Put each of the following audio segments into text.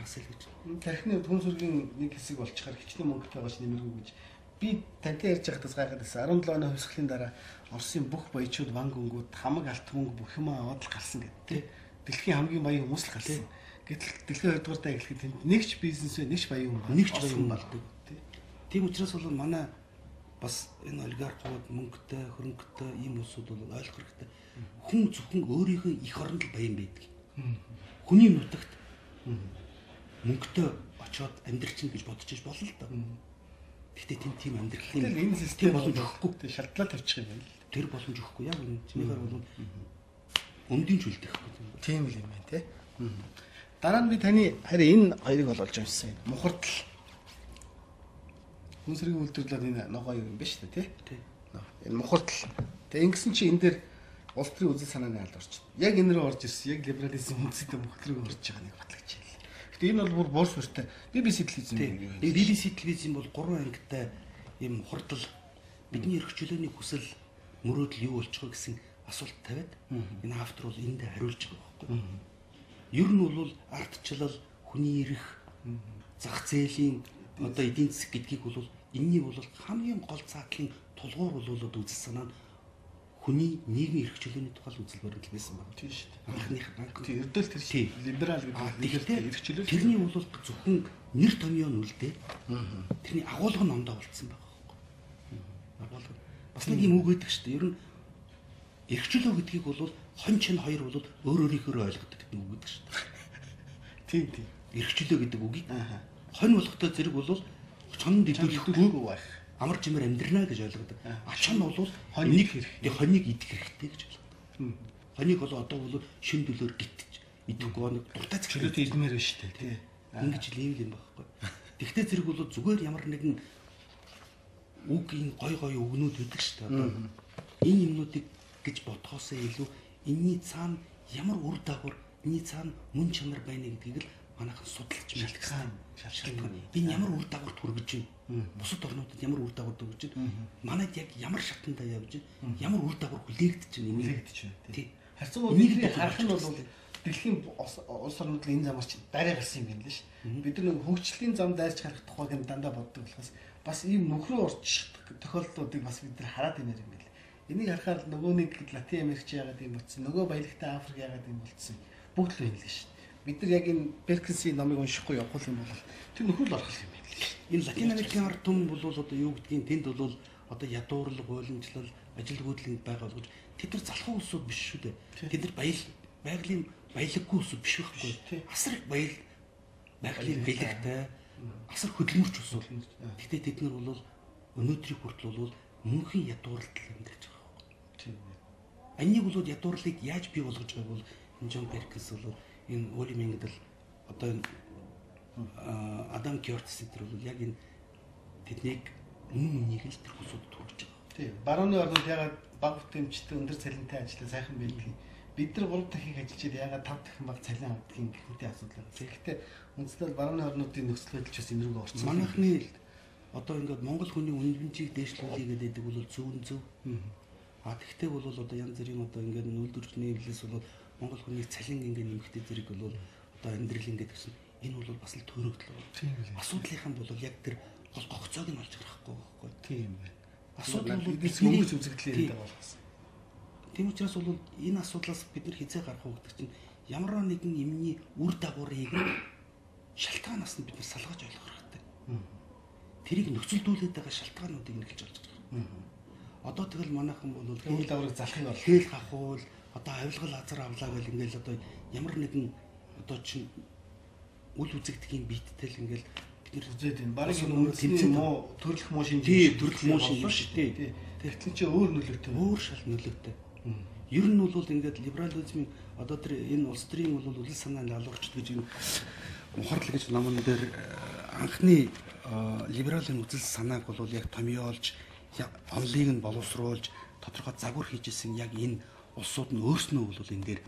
Рассел гэж. Тархины түн сүргийн нэг хэсэг болчихоор хичнээн мөнгөтэй байгаа ч нэмэргүй гэж. Би тантай ярьж байхдаа гайхаад байсан. 17 оны хувьсгалын дараа Оросын бүх баячууд ванг өнгүүд хамаг алт мөнгө бүх юм аваад л гарсан гэдэг тий. Дэлхийн хамгийн баян хүмүүс л гарсан. Гэтэл дэлхийн 2 дугаар тай эхлэхэд тэнд нэг ч бизнес вэ, нэг ч баян хүн, нэг ч баян хүн болдог тий. Тийм учраас бол манай бас энэ олигархууд мөнгөтэй, хөрөнгөтэй ийм улсууд бол ойлгох хэрэгтэй. Хүн зөвхөн өөрийнхөө эх оронд л баян байдаг. Хүний нутагт мөнгөтэй очиод амьдрчин гэж бодож иж болно л доо. Гэхдээ тэнд тийм амьдралын энэ систем боломж өгөхгүй шалдлаа тавьчих юм байна л. Тэр боломж өгөхгүй яг үнэн. Чинийхээр бол өмдийн ч үлдэхгүй. Тийм л юм байна тий. Дараа нь би таны харин энэ хоёрыг бол олж уншсан юм. Мухардал. Хүн сэргийн үйлдвэрлэлд энэ ногоо юм байна шүү дээ тий. Энэ мухардал. Тэгээ ингэсэн чи энэ дээр улс төрийн үзэл санааны алд орч. Яг энэ рүү орж ирсэн. Яг либерализм үндсэд мухард руу орж байгаа нэг батлагч юм. Гэтэ энэ бол бүр буур суурьтай BBC телевизэн юм. BBC телевизэн бол 3 ангитай ийм хурдл бидний эрх чөлөөний хүсэл мөрөөдөл юу болчих вэ гэсэн асуулт тавиад энэ автор бол энд хариулж байгаа байхгүй. Ер нь бол ардчлал, хүний эрх, зах зээлийн одоо эдийн засаг гэдгийг бол энэний бол хамгийн гол цаатлын тулгуур болоод үзэл санаа нь хүний нийгмийн эрх чөлөөний тухай үзэл баримтлал байсан байна. Тийм шүү дээ. Анхных анх тийм ердөөл тэр шүү. Либерал гэдэг нэг эрх чөлөө. Тэрний бол зөвхөн нэр томьёо нь үлдээ. Тэрний агуулга нь ондоо болцсон байгаа байхгүй. Агуулга. Бас нэг юм үг өгдөг шүү дээ. Ер нь эрх чөлөө гэдгийг бол хон чин хоёр бол өөр өөрийнхөө ойлгодог гэдэг үг өгдөг шүү дээ. Тийм тийм. Эрх чөлөө гэдэг үгийг хонь болохтой зэрэг бол чонд идэвхгүй байх. Амар жимээр амьдрнаа гэж ойлгодог. А чон бол хонийг хэрэгтэй. Хонийг идэх хэрэгтэй гэж ойлгодог. Хонийг бол одоо бол шин төлөөр гитж идэхгүй нэг дуртай чөлөөтэй идмээр байна шүү дээ тий. Ингэж л ийм юм байхгүй. Тэгтээ зэрэг бол зүгээр ямар нэгэн үг энэ гой гой үгнүүд өгдөг шүү дээ. Одоо энэ юмнуудыг гэж бодхоосоо илүү энэний цаана ямар үр дагавар, энэний цаана мөн чанар байна гэдгийг л манайхан судалж мэдэх шалтгаан. Энэ ямар үр дагаварт хүргэж байна? Бусад орнуудад ямар үр дагавар хүргэж байна? Манайд яг ямар шатанда явж байна? Ямар үр дагавар хүлээгдэж байна? Хүлээгдэж байна. Тий. Харьцангуй бидний харах нь бол дэлхийн улс орнууд л энэ замаар чи дарай гарсан юм байна л ш. Бид нар нэг хөгжлийн зам дайрч гарах тухайг нь дандаа боддог болохоос бас ийм нөхрөө орчих тохиолдлуудыг бас бид нар хараад имээр юм байна. Энийг харахаар нөгөө нэг Латин Америкч яагаад юм болцсон, нөгөө баялагтай Африк яагаад юм болцсон бүгд л байна л ш. Бид нар яг энэ Перкинсийн номыг уншихгүй явах юм бол тэр нөхөр л орох юм байна л. Энэ Латин Америкийн ард түмэн бол одоо юу гэдгийг тэнд бол одоо ядуурлал, гуйланчлал, ажилгүйдэл байгаа болгож тэд нар залхуу улсууд биш шүү дээ. Тэд нар байгалийн баялаггүй улсууд биш байхгүй. Асар их байгалийн баялагтай, асар хөдөлмөрч улсууд. Гэхдээ тэд нар бол өнөөдрийг хүртэл бол мөнхийн ядуурлалд амьдарч байгаа байхгүй. Тийм. Анийг бол ядуурлыг яаж бий болгож байгааг бол энэ Джон Перкинс бол энэ Оли Менгдэл одоо энэ Адам Кёртс энэ бол яг энэ тэднийг үнэн үннийг л тэр хүмүүсүүд хүргэж байгаа. Тийм. Барууны орнууд ягаад бага бүтэмжтэй өндөр цалинтай ажиллаа сайхан байдгийг бид нар 3 дахин ажиллаж ийл ягаад 5 дахин бага цалин авдгийг гэх мэт асуудал байна. Тэгэхдээ үндсэндээ барууны орнуудын нөхцөл байдал ч бас энэ рүүгээ орсон. Манайхны одоо ингээд Монгол хүний үнэмжийг дээшлүүлэе гэдэг бол зөв нь зөв. А тэгвэл бол одоо янз бүрийн одоо ингээд үйлдвэрлэлийн эвлэлээс бол Монгол хүний цалин ингээд нэмэхтэй зэрэг бол одоо амьдрал ингээд гэсэн энэ бол бас л төөрөгдөл байна. Асуудлынхаа бол яг тэр гол гогцоог нь олж харахгүй байхгүй. Тийм байна. Асуудал бол бидний өнгөц үзэгдлийн юм даа болсон. Тийм учраас бол энэ асуудлаас бид нар хизээ гарах уу гэдэг чинь ямар нэгэн юмны үр дагаврыг шалтгаанаас нь бид нар салгаж ойлгох хэрэгтэй. Тэрийг нөхцөлдүүлээд байгаа шалтгаануудыг нэгэлж олж байгаа. Одоо тэгэл манайхан бол үр дагаврыг залахыг бол хэл хахуул одоо авилгал азар авлаа гэл ингээл одоо ямар нэгэн одоо чинь үл үзэгдэхийн биеттэй л ингээл бид нар үзээд байна. Бараг энэ үндэсний муу төрөлх муу шинж төрөлх муу шинж шүү дээ. Тэгтэл чи өөр нөлөөтэй. Өөр шал нөлөөтэй. Ер нь бол ингээд либерализмын одоо тэр энэ улс төрийн бол үлэл санааны алуурчд гэж энэ мухарлал гэж номон дээр анхны либералын үзэл санааг бол яг томьёолж онлыг нь боловсруулж тодорхой загвар хийж исэн яг энэ улсууд нь өөрснөө бол энэ дээр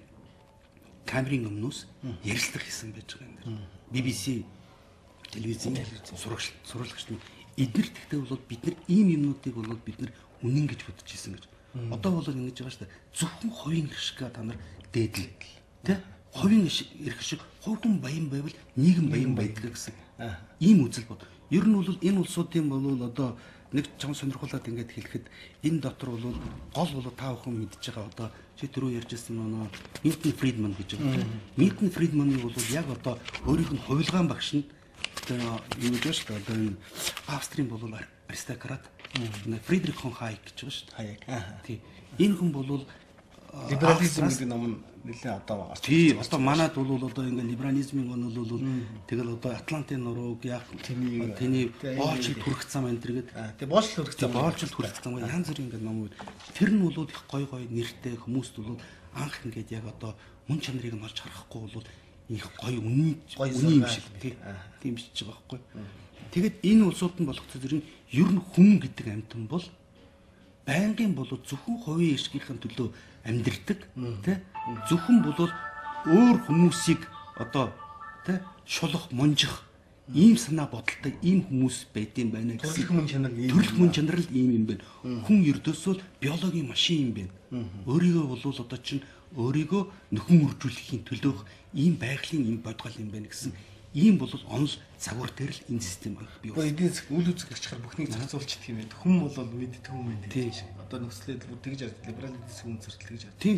камерын өмнөөс ярилцлага хийсэн байж байгаа юм дээр. BBC телевизийн сурагч нь эднэр тэгтээ бол бид нар ийм юмнуудыг бол бид нар үнэн гэж бодож исэн гэж. Одоо бол ингэж байгаа шүү дээ. Зөвхөн хувийн гэршгээ та нар дээдэл тэ Хувийн эрх шиг хувь хүн баян байвал нийгэм баян байдаг гэсэн ийм үзэл бод. Ер нь бол энэ улсуудын бол одоо нэг чам сонирхуулаад ингээд хэлэхэд энэ дотор бол гол бол та бүхэн мэдж байгаа одоо чи түрүү ярьжсэн нөгөө Милтон Фридман гэж байна. Милтон Фридманы бол яг одоо өөрийнх нь хувилгаан багш нь одоо юу гэж байна шүү дээ. Одоо энэ Австрийн бол аристократ Фридрих фон Хайек гэж байгаа шүү дээ. Хайек. Тий. Энэ хүн бол либерализм гэдэг ном нь нэлээд одоо орж тий одоо манад бол одоо ингээ либерализмын он бол тэгэл одоо Атлантын нурууг яах тэний боолчл түрэх зам энэ төр гээд тий боолчл түрэх зам боолчл түрэх зам янз бүрийн ингээ ном тэр нь бол их гой гой нэртэй хүмүүст бол анх ингээд яг одоо мөн чанарыг нь олж харахгүй бол их гой үнэн юм шиг тий тийм бичиж байгаа байхгүй. Тэгэд энэ улсууд нь болох зэрэг ер нь хүн гэдэг амьтан бол байнгын бол зөвхөн хувийн эрхийнхээ төлөө амьдрдаг тий зөвхөн бол өөр хүмүүсийг одоо тий шулах мунжих ийм санаа бодолтой ийм хүмүүс байдсан байна гэсэн төрөлх мөн чанар ийм төрөлх мөн чанар л ийм юм байна. Хүн ердөөсөө биологийн машин юм байна. Өөрийгөө бол одоо чинь өөрийгөө нөхөн үржүүлэхийн төлөөх ийм байгалийн ийм бодгол юм байна гэсэн ийм бол онол загвар дээр л энэ систем анх бий болсон. Эдийн засаг үйл үзэг гарчхаар бүхнийг зохицуулчихдаг юм байна. Хүн бол мэддэг хүн мэддэг. Одоо нөхцөлөд бүр тэгж либерал эдийн засгийн үнцэртэл гэж. Тийм.